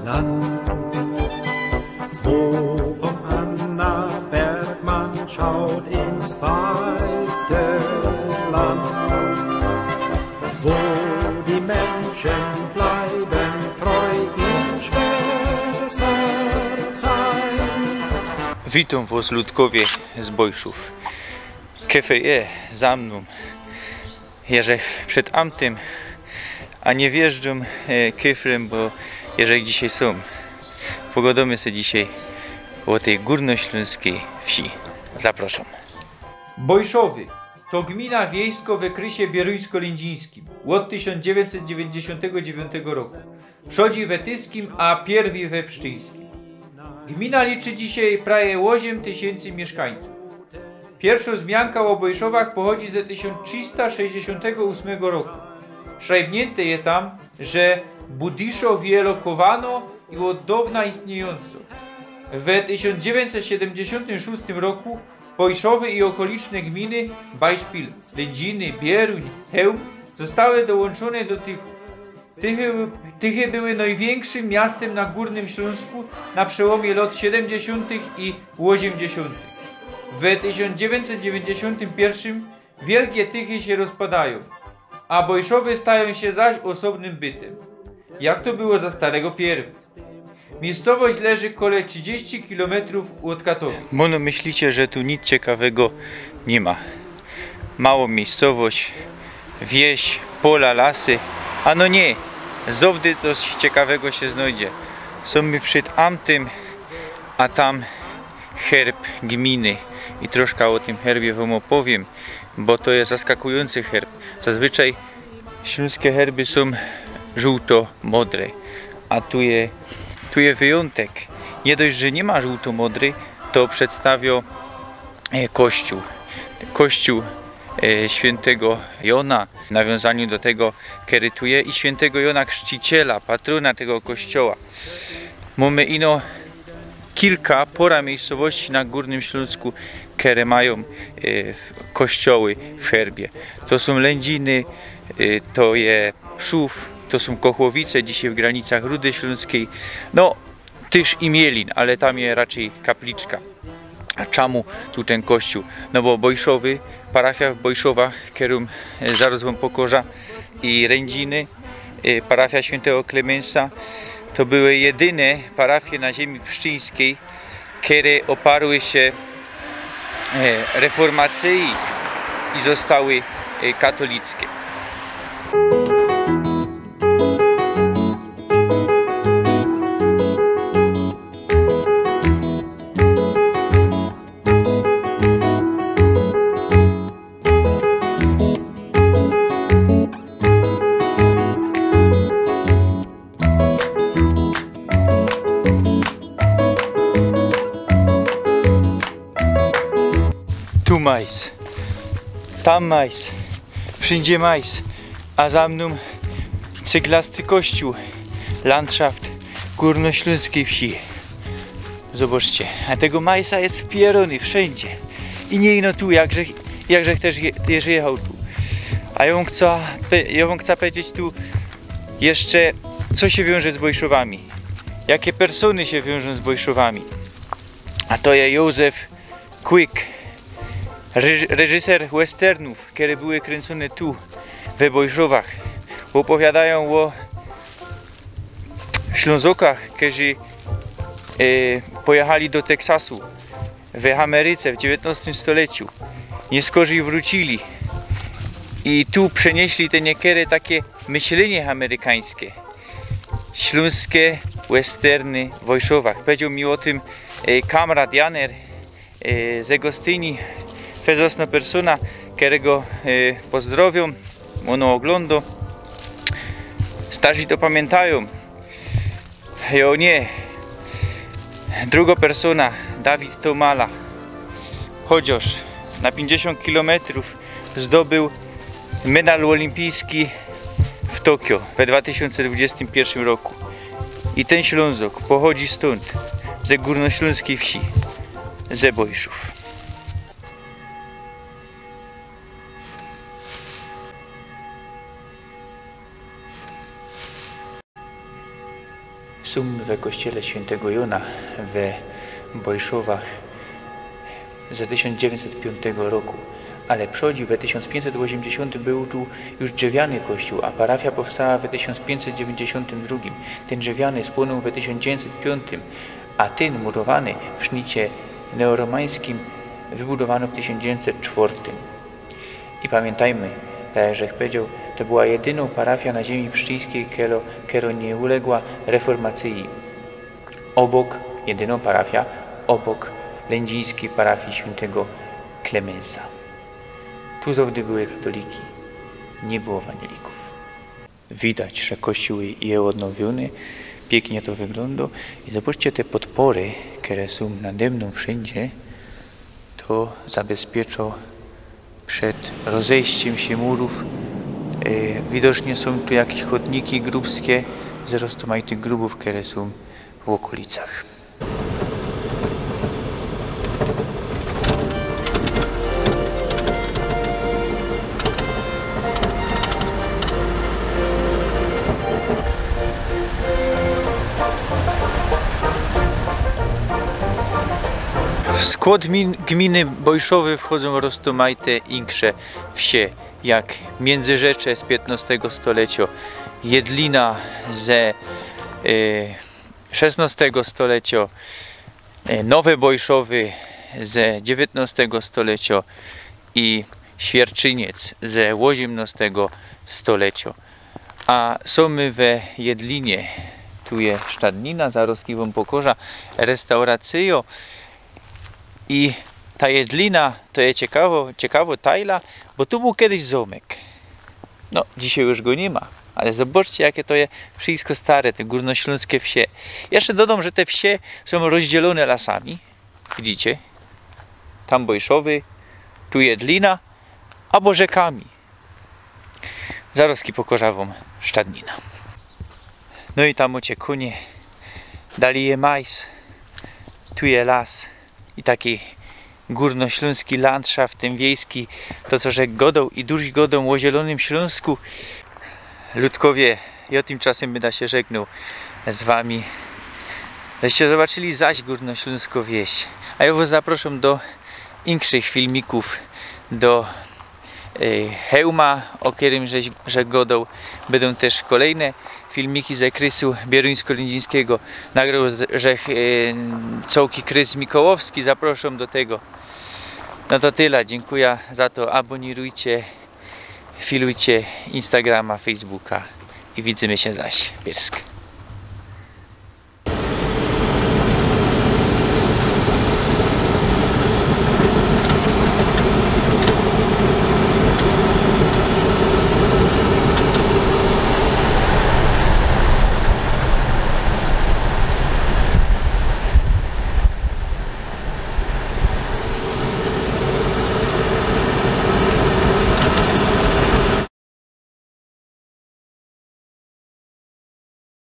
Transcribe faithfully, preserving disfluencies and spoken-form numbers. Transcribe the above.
Land, wo von Anna Bergmann schaut ins weite Land, wo die Menschen bleiben treu in schwerster Zeit. Witōm wos, ludkowie z Bojszōw. Kefe je za mnōm. Jeżech przed amtym, a niy wjeżdżōm, e, kefrym, bo jeżech dzisiej sōm. Pogodōmy se dzisiej ô tyj gōrnoślōnskij wsi. Zaproszōm. Bojszowy to gmina wiejsko w okresie bieruńsko-lędzińskim ôd tysiōnc dziewiyńćset dziewiyńćdziesiōntego dziewiōntego roku. Przodzi we Tyskim, a piyrwi we Pszczyńskim. Gmina liczy dzisiej prawie ôziym tysiyncy miyszkańcōw. Piyrszŏ zmianka ô Bojszowach pochodzi ze tysiōnc trzista sześćdziesiōntego ôsmego roku. Szrajbniynte je tam, że Budiszo wielokowano i ôd downa istniyjōnco. We tysiōnc dziewiyńćset siedymdziesiōntym szōstym roku Bojszowy i ôkoliczne gminy, bajszpil Lyndziny, Bieruń, Chełm, zostoły dołōnczōne do tych Tychy, Tychy były nojwiynkszym miastym na Gōrnym Ślōnsku na przełōmie lŏt siedymdziesiōntych i ôziymdziesiōntych. We tysiōnc dziewiyńćset dziewiyńćdziesiōntym piyrszym wielkie Tychy sie rozpadajōm, a Bojszowy stajōm sie zaś ôsobnym bytym, jak to było za starego piyrwi. Miyjscowość leży kole trzidziści kilometrōw ôd Katowic. Bo no myślicie, że tu nic ciekawego niy ma. Mało miyjscowość, wieś, pola, lasy. A no niy, zowdy coś ciekawego sie znojdzie. Sōm my przed amtym, a tam herb gminy. I troszka ô tym herbie wōm ôpowiym, bo to je zaskakujōncy herb. Zazwyczaj ślōnske herby sōm żōłto-modre, a tu je, tu je wyjōntek. Niy dość, że niy ma żōłto-modry, to przedstawio, e, kościōł. Kościōł, e, świyntego Jōna, w nawiōnzaniu do tego, kery tu je, i świyntego Jōna Chrzciciela, patrōna tego kościoła. Mōmy ino kilka, pora miyjscowości na Gōrnym Ślōnsku, kere majōm, e, kościoły w herbie. To sōm Lyndziny, e, to je Pszōw, to sōm Kochłowice, dzisiej w granicach Rudy Ślōnskij. No, tyż i Mielin, ale tam je raczyj kapliczka. A czymu tu tyn kościōł? No bo Bojszowy, parafia w Bojszowach, kerōm, e, zarŏz wōm pokożã, i Lyndziny, e, parafia świyntego Klemensa, to były jedyne parafie na ziymi pszczyńskij, kere ôparły sie, e, reformacyji i zostoły, e, katolickje. Tu majs, tam majs, wszyndzie majs, a za mnōm cyglasty kościōł, landszaft gōrnoślōnskij wsi. Zobaczcie, a tego majsa je wpierōny wszyndzie. I niy ino tu, jakże, jakże tyż je, jeż jechał tu. A jŏ wōm chca, pe-, jŏ wōm chca pedzieć tu jeszcze, co sie wiōnże z Bojszowami. Jake persōny sie wiōnżōm z Bojszowami. A to je Józef Quick, reż-, reżyser westernōw, kere były kryncōne tu, we Bojszowach. Ôpowiadajōm ô Ślōnzokach, kerzy, e, pojechali do Teksasu, we Ameryce, w dziewiyntnŏstym stoleciu. Niyskorzij wrōcili i tu przenieśli te niykere take myślynie amerykańske. Ślōnske westerny w Bojszowach. Powiedzioł mi ô tym, e, kamrat Janer, e, ze Gostyni, fezosno persōna, kerego, e, pozdrowiōm, ôno ôglōndo. Starzi to pamiyntajōm. Jo, niy. Drugo persōna, Dawid Tomala. Chociŏż na piyńćdziesiōnt kilometrōw zdobył medal ôlympijski w Tokio we dwa tysiōnce dwudziestym piyrszym roku. I tyn Ślōnzok pochodzi stōnd, ze gōrnoślōnskij wsi, ze Bojszōw. Sōm we kościele świyntego Jōna we Bojszowach ze tysiōnc dziewiyńćset piōntego roku, ale przodził we tysiōnc piyńćset ôziymdziesiōntym bōł tu już drzewiany kościōł, a parafia powstała we tysiōnc piyńćset dziewiyńćdziesiōntym drugim. Tyn drzewiany spłōnył we tysiōnc dziewiyńćset piyōntym, a tyn murowany w sznicie neoromańskim wybudowano w tysiōnc dziewiyńćset sztwŏrtym. I pamiyntejmy, tak jak żech powiedzioł, to była jedynŏ parafia na ziymi pszczyńskij, kero, kero niy uległa reformacyji. Ôbok, jedynŏ parafia, ôbok lyndzińskij parafii świyntego Klemensa. Tu zŏwdy były katoliki, niy było ewanigelikōw. Widać, że kościōł je ôdnowiōny, piyknie to wyglōndŏ. I zobaczcie te podpory, kere sōm nade mnōm wszyndzie. To zabezpieczŏ przed rozejściym sie murōw. E, widocznie sōm tu jakeś chodniki grubskie z roztōmajtych grubōw, kere sōm w ôkolicach. W skłŏd min-, gminy Bojszowy wchodzōm roztōmajte insze wsie, jak Międzyrzecze z piytnŏstego stoleciŏ, Jedlina ze, e, szesnŏstego stoleciŏ, e, Nowe Bojszowy ze dziewiytnŏstego stoleciŏ i Świerczyniec ze ôziymnŏstego stoleciŏ. A sōm my we Jedlinie. Tu je sztadnina, zarŏzki wōm pokŏżã restauracyjŏ. I ta Jedlina to je ciekawŏ, ciekawŏ tajla, bo tu bōł kedyś zōmek. No, dzisiej już go niy ma, ale zobaczcie, jake to je wszysko stare, te gōrnoślōnskie wsie. Jeszcze dodōm, że te wsie sōm rozdzielōne lasami. Widzicie? Tam Bojszowy, tu Jedlina, abo rzekami. Zarŏzki pokŏżã wōm sztadnina. No i tam ôcie kōnie. Dalij je majs. Tu je las. I taki gōrnoślōnski landszaft, tyn wiejski, to, co żech gŏdoł i duś gŏdōm ô Zielōnym Ślōnsku. Ludkowie, jŏ tymczasym byda sie żegnōł z wami. Żeście zobaczyli zaś gōrnoślōnskõ wieś. A jŏ wŏs zaprŏszōm do inkszych filmikōw, do, e, hełma, ô kerym żech, żech gŏdoł. Bydōm tyż kolejne filmiki ze krysu bieruńsko-lyndzińskigo. Nagroł z-, żech, e, cołki krys mikołowski, zaprŏszōm do tego. No to tela, dziynkuja za to, abōnirujcie, filujcie Instagrama, Facebooka i widzymy sie zaś. Piyrsk.